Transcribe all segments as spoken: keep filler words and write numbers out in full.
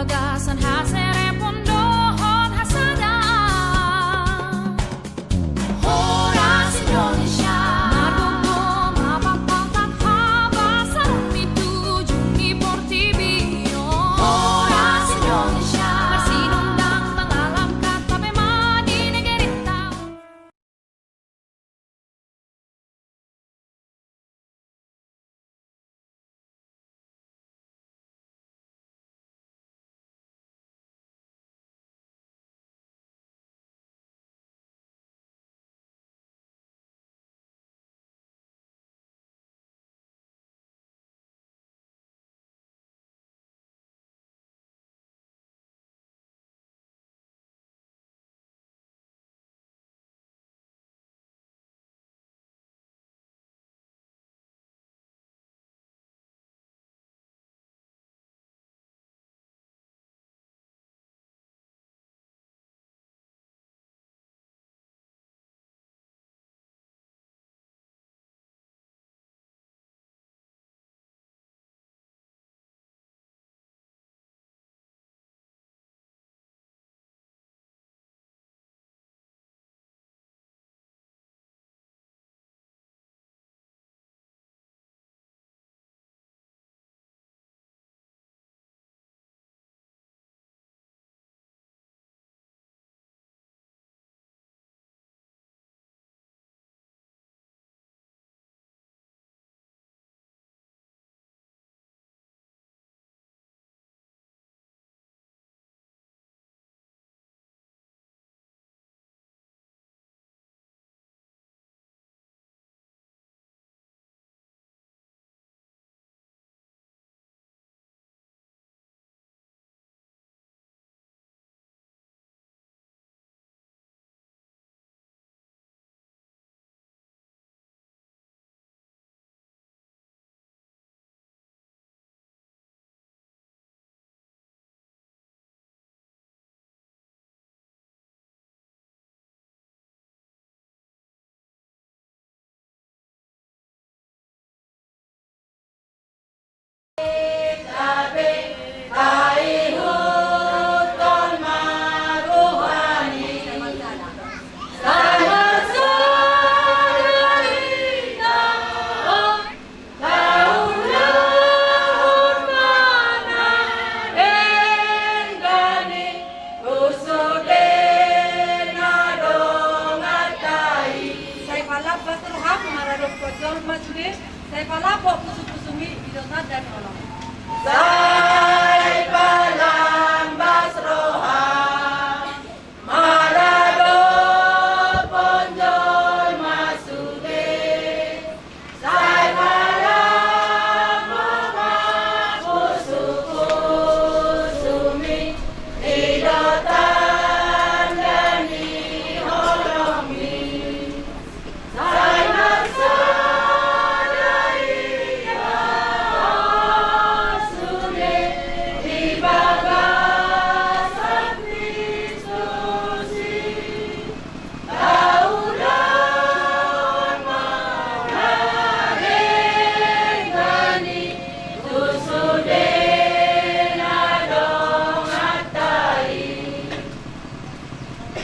Gasan haserepon dohot hasadaan. Horas Indonesia. Margogo ma papatak habasahon mi tu ujung ni portibi on. Horas Indonesia. Marsinondang mangalangka tape ma di negerinta. Sai palambas roham maradophon jolma sude, sai palambas pusupusumi di do tanda ni holong. Sai palambas roham maradophon jolma sude, sai palambas pusupusumi di do tanda ni holongmi.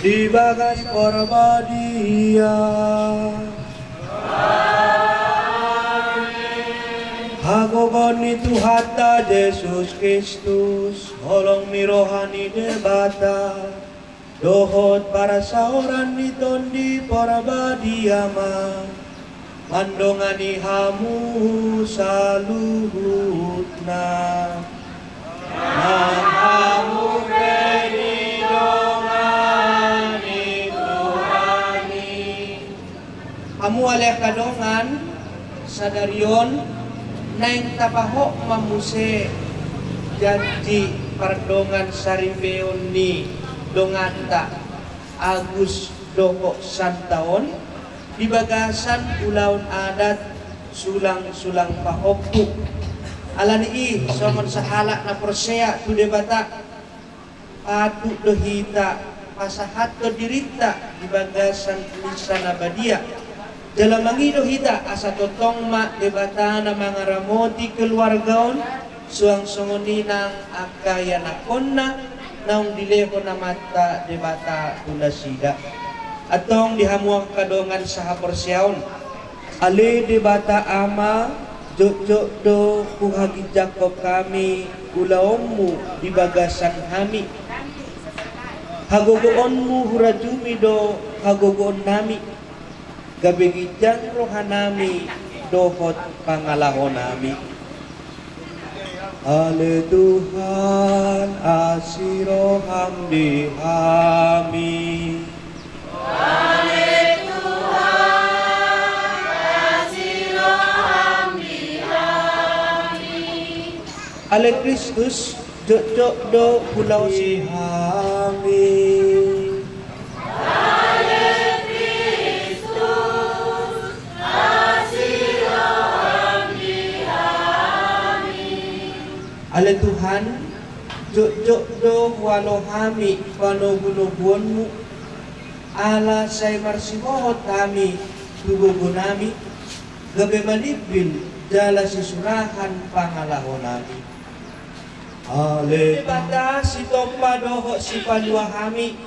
Di bagas Porbadia. Amen. Hagogoon ni Tuhanta Jesus Kristus, holong ni roha ni Debata, dohot parasaoran ni Tondi Porbadia ma mandongani hamu saluhutna. Nang hamu pe didongani Tuhan i. Hamu ale angka dongan, sadari on naeng tapahot ma muse janji pardongan saripeon ni donganta Agus dohot Santa on di bagasan ulaon adat sulang-sulang pahompu. Alani i songon sahalak na porsea tu Debata, patut do hita pasahathon dirinta di bagasan misa na badia. Jala mangido hita asa tongtong ma Debata na mangaramoti keluarga on, Suang songon i nang angka ianakhonna naung dilehon Amanta Debata tu nasida. Antong di hamu angka dongan sahaporseaon. Ale Debata Ama, jotjot do huhaginjangkon hami ulaonmu di bagasan hami. Hagogoonmu hurajumi do hagogoonnami, gabe ginjang rohanami dohot pangalahonami. Ale Tuhan, asi roham di hami. Ale Tuhan, asi roham di hami. Ale Kristus, jotjot do hulaosi hami. Ale Kristus, asi roham di hami. Ale Tuhan, jotjot do hualo hami panogunoguonmu, ala sai marsihohot hami tu gogonami, gabe malimbil jala sisurahan pangalahonami. Ale Debata, sitompa dohot sipalua hami,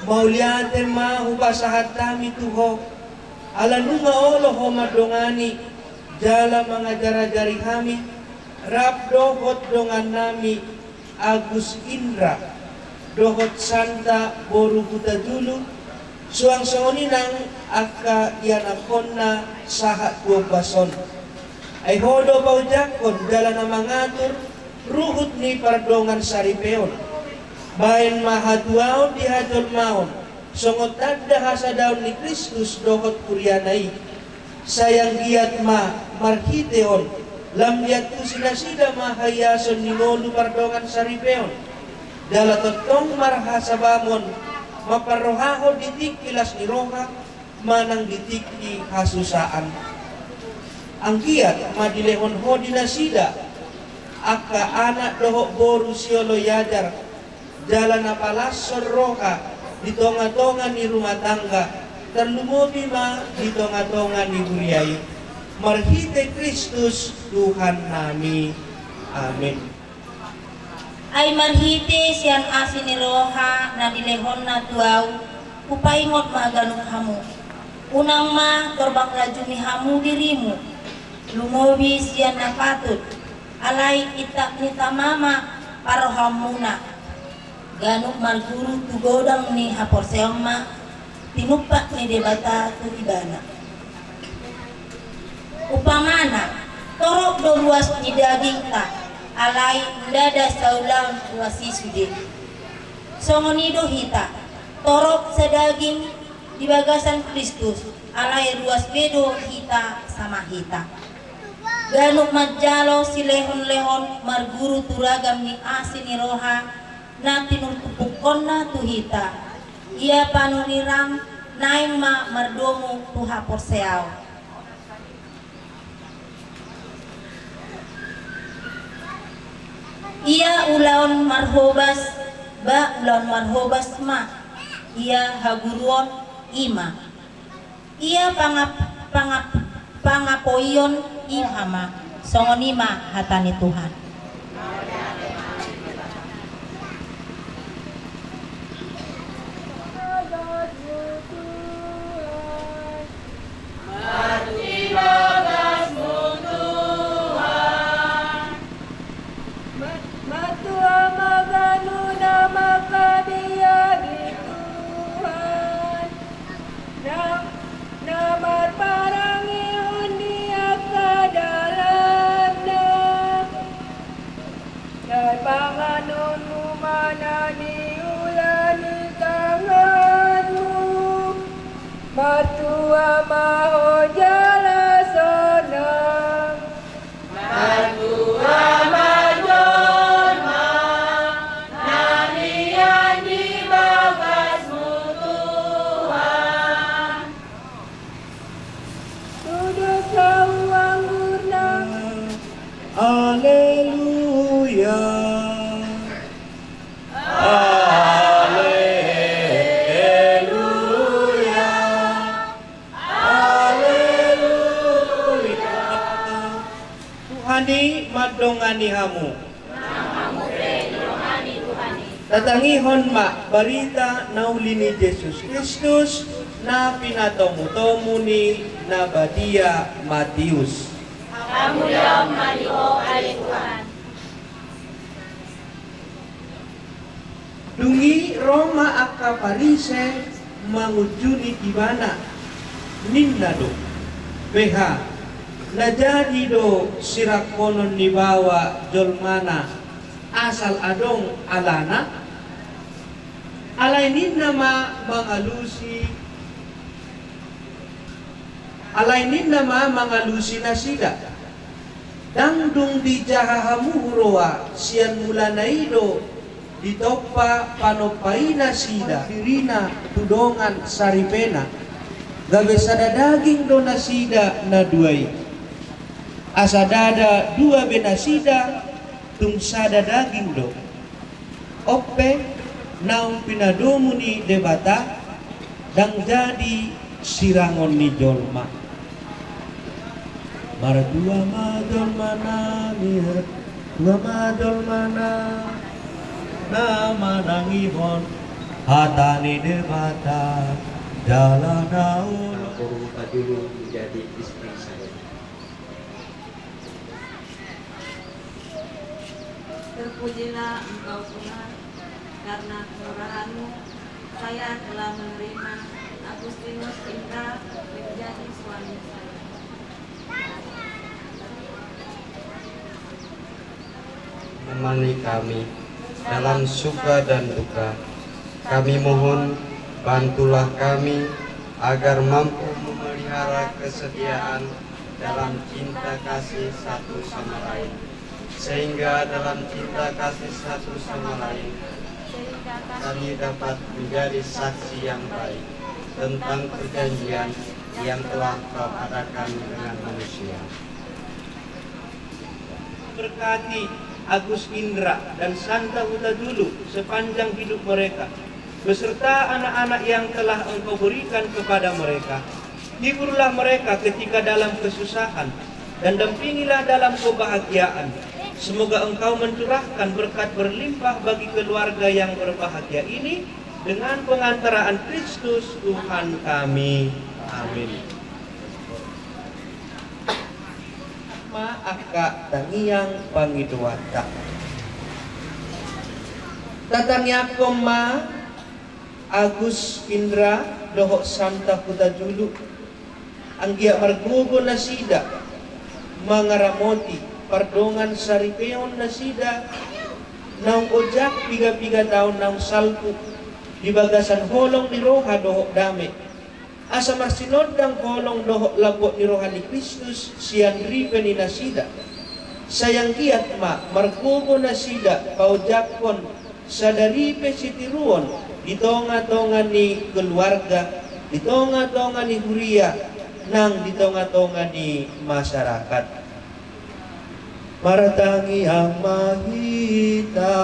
mauliate ma hupasahat hami tu Ho, ala nunga olo Ho mandongani jala mangajarajari hami, rap dohot dongannami Agus Indra dohot Santa boru Hutajulu, suang songon i nang angka ianakhonna sahat tu ombas on. Ai Ho do paojakhon jala na mangatur ruhut ni pardongan saripeon. Baen ma hatuaon di hajolmaon songon tanda hasadaon ni Kristus dohot kuriana i. Sai anggiat ma marhite on, lam diantusi nasida ma haiason ni ngolu pardongan saripeon. Jala tongtong marhasabamon, mamparrohahon di tingki las ni roha manang di tingki hasusaan. Anggiat ma dilehon Ho di nasida angka anak dohot boru sioloi ajar, jala na palashon roha di tongatonga ni rumah tangga, tarlumobi ma di tongatonga ni huria i. Marhite Kristus Tuhannami. Amen. Ai marhite sian asi ni roha na dilehonna tu ahu, hupaingot ma ganup hamu. Unang ma torbang lajumi hamu dirimu, lumobi sian na patut, alai intap ni tama ma parrohaonmuna. Ganup marguru tu godang ni haporseaon ma tinumpak ni Debata tu ibana. Umpamana, torop do ruas ni dagingta, alai ndada saulaon ruas i sude. Songon i do hita, torop sadaging di bagasan Kristus, alai ruas be do hita sama hita. Ganup manjalo silehonlehon marguru tu ragam ni asi ni roha na tinurtupukkonna tu hita. Ia panurirang naeng ma mardomu tu haporseaon. Ia ulaon marhobas, ba ulaon marhobas ma. Ia haguruon, i ma. Ia pangap-, pangap-, pangapoion, i ma. Songon i ma hata ni Tuhan. Matua ma ganup na manghabiari Tuhan, na, na marparangehon di angka dalanna. Sai panganonmu ma na niula ni tanganmu, martua ma ho jala sonang. Martua ma jolma na nian di bagasmu Tuhan. Tudos lau anggurna. Aleluya. Aleluya. Aleluya. Tuhan i mandongani. ni hamu. Tatangihon ma barita na uli ni Jesus Kristus na pinatomutomu ni na badia Matius. Hamuliaon ma di Ho ale Tuhan. Dung i ro ma angka Parise mangunjuni Ibana. Ninna do: Beha, na jadi do sirangkonon ni baoa jolmana asal adong alana? Alai ninna ma mangalusi Alai ninna ma mangalusi nasida: Ndang dung dijaha hamu huroa sian mulana i do ditompa panompa i nasida dirina tu dongan saripena? Gabe sada daging do nasida na dua i. Asa ndada dua be nasida, tung sada daging do. On pe, naung pinadomu ni Debata, ndang jadi sirangon ni jolma. Martua ma jolma nami, martua ma jolma na, na manangihon hata ni Debata jala na olo. Karena Hutabarat menjadi istri saya. Terpujilah Engkau Tuhan, karena kemurahan-Mu saya telah menerima Agustinus Indra menjadi suami saya. Menemani kami dalam suka dan duka. Kami mohon, bantulah kami agar mampu memelihara kesetiaan dalam cinta kasih satu sama lain, sehingga dalam cinta kasih satu sama lain kami dapat menjadi saksi yang baik tentang perjanjian yang telah Kau adakan dengan manusia. Berkati Agus Indra dan Santa Hutajulu sepanjang hidup mereka, beserta anak-anak yang telah Engkau berikan kepada mereka. Hiburlah mereka ketika dalam kesusahan, dan dampingilah dalam kebahagiaan. Semoga Engkau mencurahkan berkat berlimpah bagi keluarga yang berbahagia ini, dengan pengantaraan Kristus Tuhan kami. Amin. Ma angka tangiang pangidoanta. Tatangiangkon ma Agus Indra dohot Santa Hutajulu, anggiat margogo nasida mangaramoti pardongan saripeon nasida naung ojak piga-piga taon naung salpu di bagasan holong ni roha dohot dame. Asa marsinondang holong dohot lambok ni roha ni Kristus sian ripe ni nasida. Sai anggiat ma margogo nasida paojakhon sada ripe sitiruon di tonga-tonga ni keluarga, di tonga-tonga ni huria, nang di tonga-tonga ni masyarakat. Martangiang ma hita.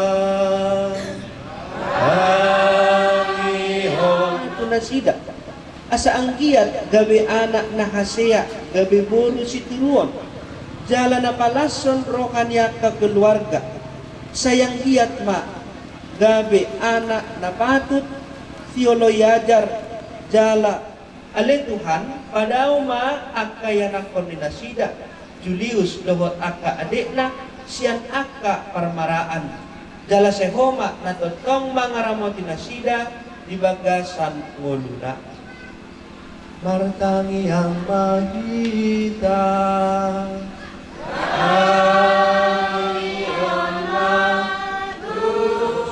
Tangihon tu nasida, asa anggiat gabe anak na hasea, gabe boru sitiruon, jala na palashon roha ni angka keluarga. Sai anggiat ma gabe anak na patut, sioloi ajar, jala Ale Tuhan, padao ma angka ianakhon ni nasida, Julius dohot angka adekna, sian angka parmaraan. Jala sai Ho ma na tongtong mangaramoti nasida di bagasan ngoluna. Martangiang ma hita.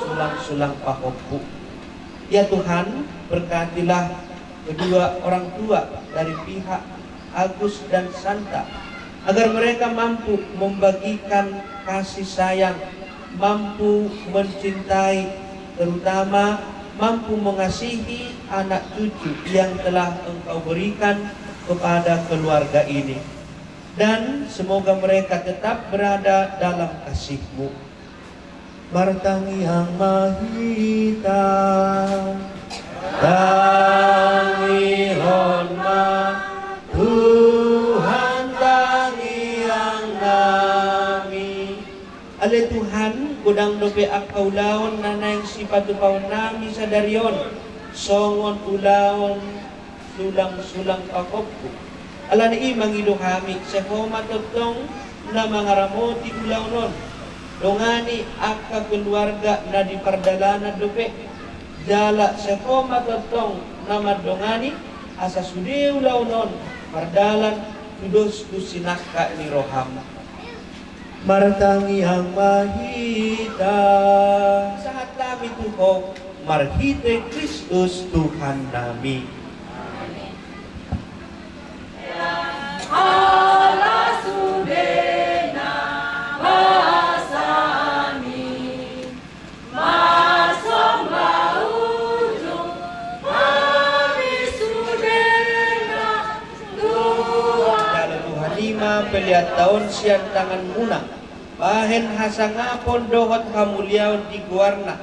Sulang-sulang pahompu. Ya Tuhan, berkatilah kedua orang tua dari pihak Agus dan Santa, agar mereka mampu membagikan kasih sayang, mampu mencintai, terutama mampu mengasihi anak cucu yang telah Engkau berikan kepada keluarga ini. Dan semoga mereka tetap berada dalam kasih-Mu. Martangiang ma hita. Tangihon ma Tuhan tangiang nami. Godang dope angka ulaon na naeng sipatupaonnami sadari on, songon ulaon sulang-sulang pahompu. Alani i mangido hami, sai Ho ma tongtong na mangaramoti ulaon on. Dongani angka keluarga na di pardalanan dope. Jala sai Ho ma tongtong na mandongani, asa sude ulaon on mardalan tudos tu sinangkap ni roham. Martangiang ma hita. Sahat hami tu Ho marhite Kristus Tuhannami. Ala sudena basami. Masomba ujung hami sudena Tuhan. Jalo Tuhan i ma peleanta on sian tanganmuna, bahen hasangapon dohot hamuliaon di goarna,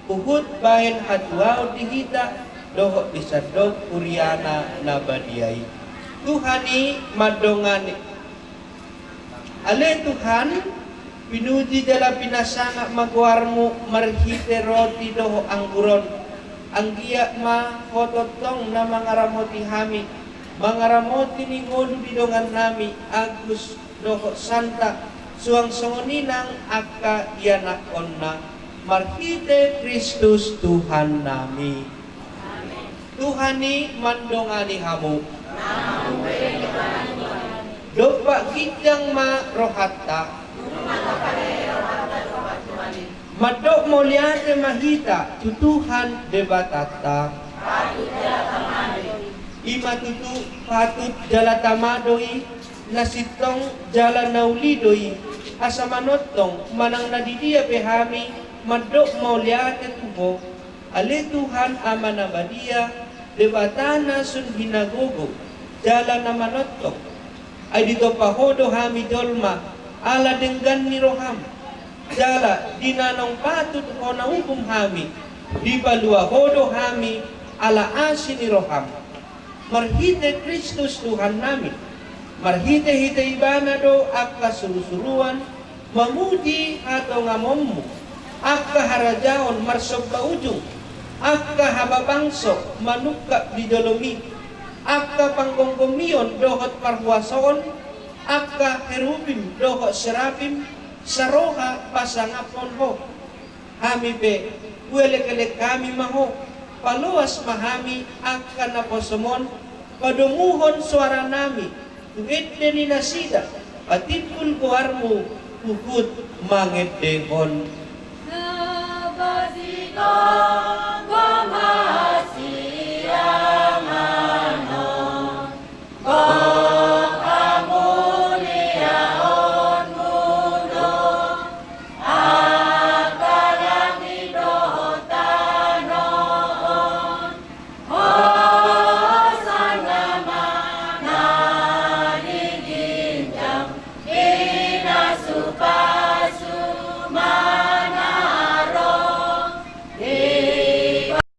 huhut bahen hatuaon di hita dohot di sandok huriana na badia i. Tuhan i mandongani. Ale Tuhan, pinuji jala pinasangap ma goarmu marhite roti dohot anggur on. Anggiat ma Ho tongtong na mangaramoti hami, mangaramoti ni ngolu di dongannami Agus dohot Santa, suang songon i nang angka ianakhonna, marhite Kristus Tuhannami. Tuhan i mandongani hamu. Dompak ginjang ma rohanta. Mandok mauliate ma hita tu Tuhan Debatanta. I ma tutu patut jala tama do i, na sintong jala na uli do i, asa manongtong manang na di dia pe hami mandok mauliate tu Ho. Ale Tuhan Ama na badia, Debata na sun hinagogo jala na manongtong. Ai ditompa Ho do hami jolma ala denggan ni roham. Jala di na naung patut Ho na uhum hami, dipalua Ho do hami ala asi ni roham. Marhite Kristus Tuhannami, marhitehite Ibana do angka surusuruan mamuji hatongamonmu, angka harajaon marsomba ujung, angka hababangso manungkap di jolomi, angka panggomgomion dohot parhuasoon, angka herubim dohot serafim, saroha pasangaphon Ho. Hami pe, huelekelek hami ma Ho, paloas ma hami angka naposom on, padomuhon soaranami tu ende ni nasida, patimbul goarmu huhut mangendehon.